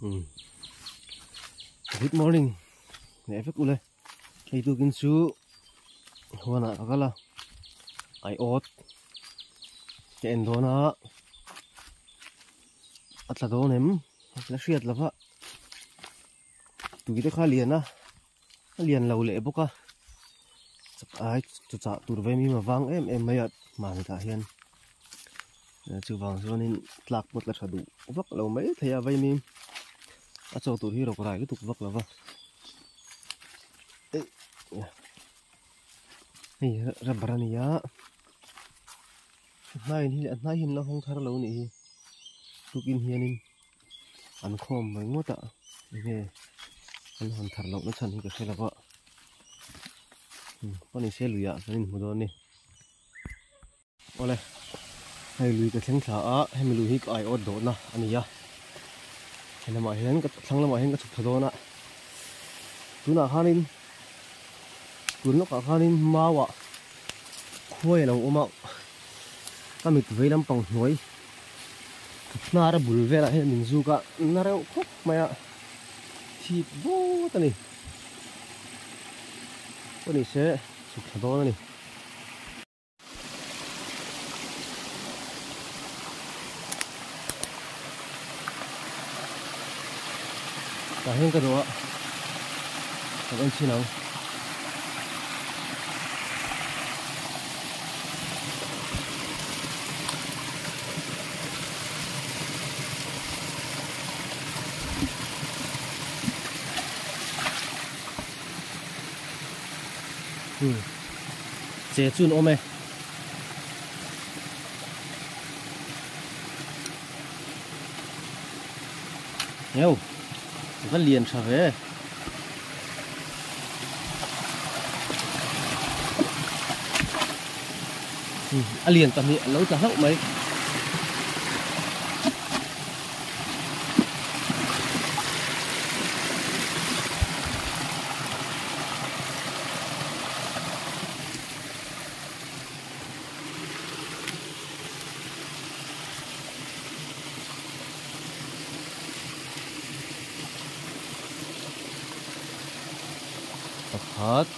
Hmm. Good morning. Nè vek ule. Hei tukin chu huanah ka kal a. Ai awt. Ka en dawn a. A tla dawn em? La hriat lova. Tui te kha lian a. A lian lo leh bawk a. Chak ai chu chah tur ve mi ma vang em em mai a mahni tah hian. Chuvang chuanin tlak pawt la tha duh vak lo mai thei a vaimim a chaw tur hi rawk rai lutuk vak lo va hei rubber a ni a hnaiin hi a hnai hi an la hawng thar lo a nih hi tukin hianin an khawm mai ngawt a enge an hawn thar loh na chhan hi ka hre lo va pawn se luiah kan inhmu dawn a ni. Awle, hei lui ka thleng thla a, hemi lui hi ka aiawt dawhna a ni a, he lamah hian ka thlang lamah hian ka chhuk thla dawn a, tunah khanin tun lawkah khanin mauah khuai a lo awm a, ka mit vei lampang hnuai hnar a bul velah hian min zuk a, na reuh khawp mai a, thip vut a ni, pawh ni se chhuk thla dawn a ni. Tah hian ka duh a kan en chhin ang. Hmm. Che chun awm e. Eo, va lian tha ve. Hmm, a lian pahnih a lo tla hlauh mai. Pakhat.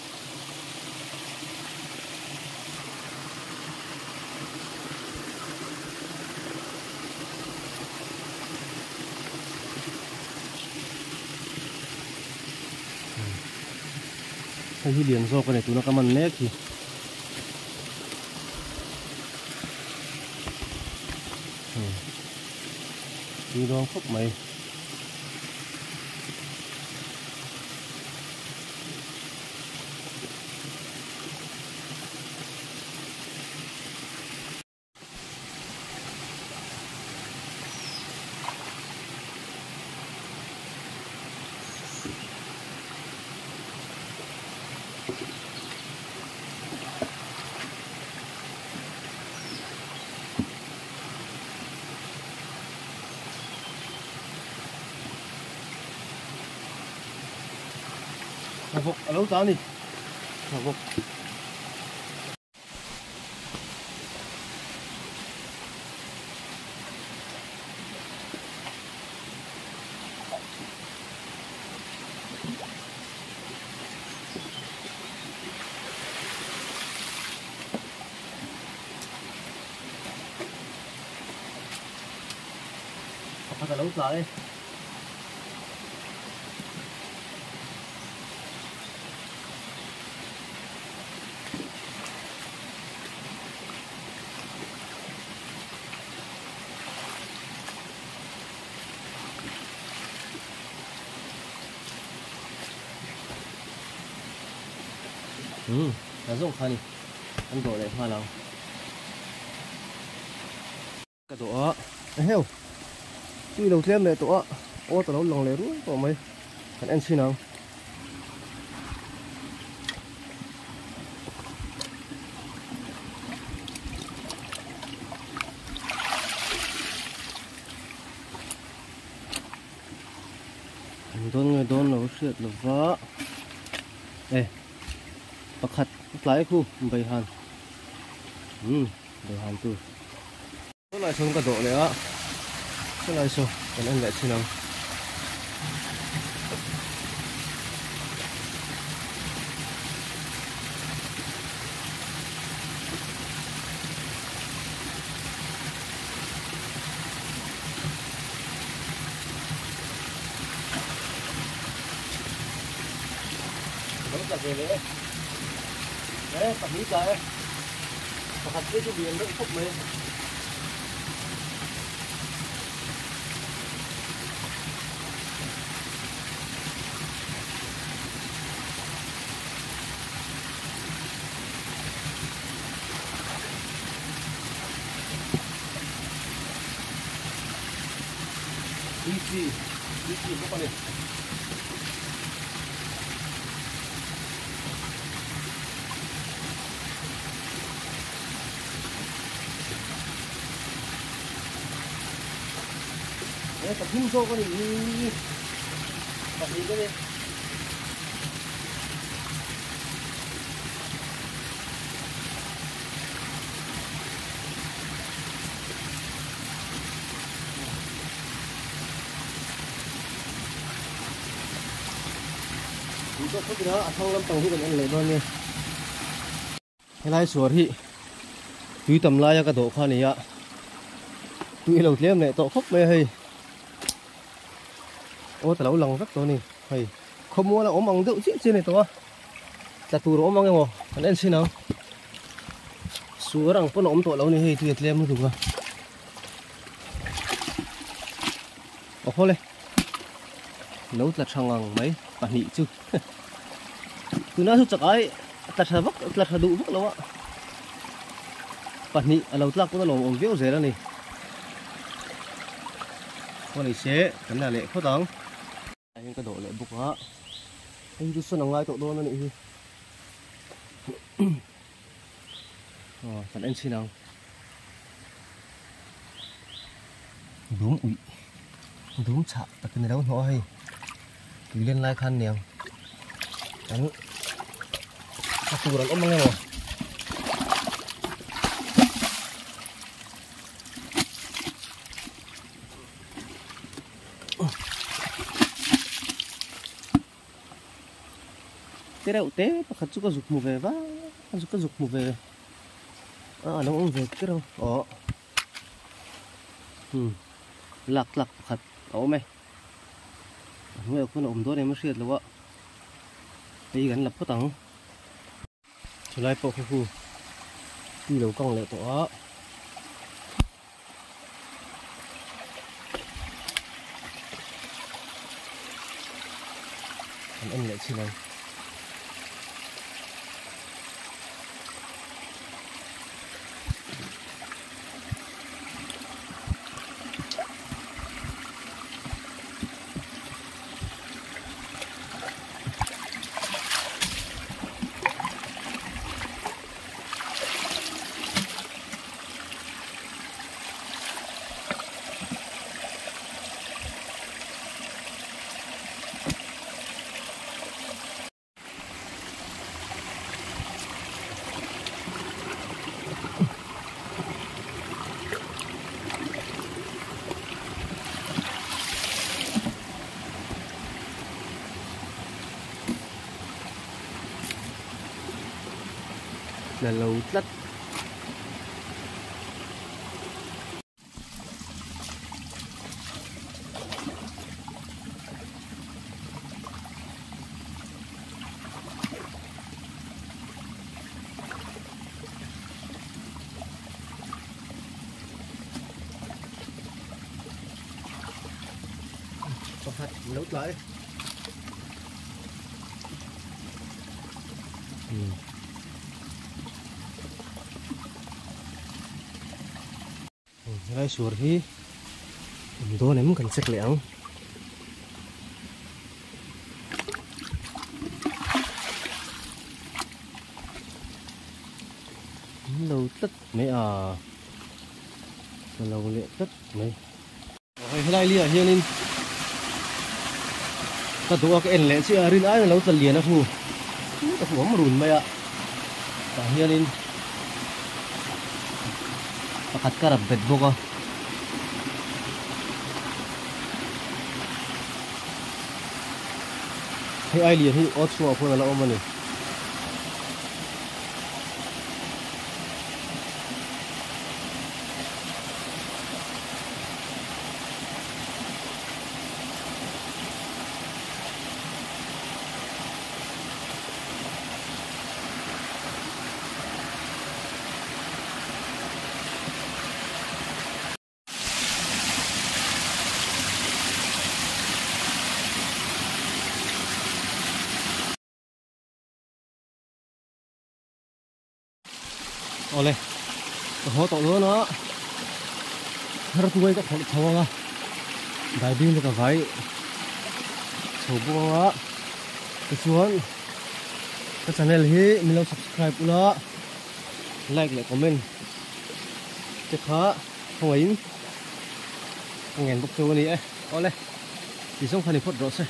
Hei hi lian zawk a ni tuna ka man mek hi. Tui dawn khawp mai. Hna vawk a lo ta a ni hna vawk. Pakhat a lo tla e. Umm a zawng kha a ni an dawh leh nghal ang. Ka dawh a, eheu tui lo tlem leh tawh a, awt a lo lang leh ruai tawh mai, kan en chhin ang. An dawn nge dawn lo hriat lova e pakhat tlai khu beihan umm beihan tur. Saw lai sawn ka dawh leh a, saw lai saw kan en leh chhin ang. Lo tla ve leh e. E pahnih tla e. Pakhat phei chu lian reuh khawp mai. Tui chi tui chi bawk a ni. E pathum zawk a ni hi pahnih ka ni. A thlang lampang hi kan en leh dawn a ni helai suar hi tui tam laia ka dawh kha a ni a tui a lo tlem leh tawh khawp mai a hei aw ta lo lang vek tawh a ni hei khawmual a awm ang deuh chiah chiah a ni tawh a tla tur a awm ang emaw kan en chhin ang suar ang pawn a awm tawh lo a ni hei tui a tlem lutuk a. Aw haw le lo tla tha ngang mai pahnih chu tuna chu chak ai tla tha vak tla tha duh vak lo a pahnih a lo tlak pawn a lawm awm viau zel a ni aw ni se kan la leh phawt ang ah hian ka dawh leh bawk a hei chu sawn a ngai tawh dawn a nih hi aw kan en chhin ang. Dum uih dum chhah takin alo hnawh a hei tui len lai khan niang an a tur an awm ang emaw te reuh te pakhat chu ka zuk hmu ve va a zuk ka zuk hmu ve a alo awm ve tir ang aw hmm lak tlak pakhat a awm e a hnuaiah khuan a awm dawn em a hriat loh a hei kan la phawt ang chulai pawh kha khu tui lo kang leh tawh a. An en leh chin ang. La lo tlat. Pakhat lo tlai. Helai suar hi awm dawn em kan check leh ang. Awm lo tlat mai a, ka lo leh tlat mai. Hei helai liah hianin ka duh a ka en leh chiah a rin aiin a lo tla lian a hu ka huam run mai a tah hianin pakhat ka rap bet bawk a. Hei ai lian hi aw chhungah khuan a la awm a ni. Awle ka haw tawh dawn a har tuai ka phawrh chho ang a daibing te ka vai chho bawk ang a tichuan ka channel hi min lo subscribe ula like leh comment te kha khawngaih in ka ngen bawk chu a ni e awle tih zawng kha ni phawt rawh se.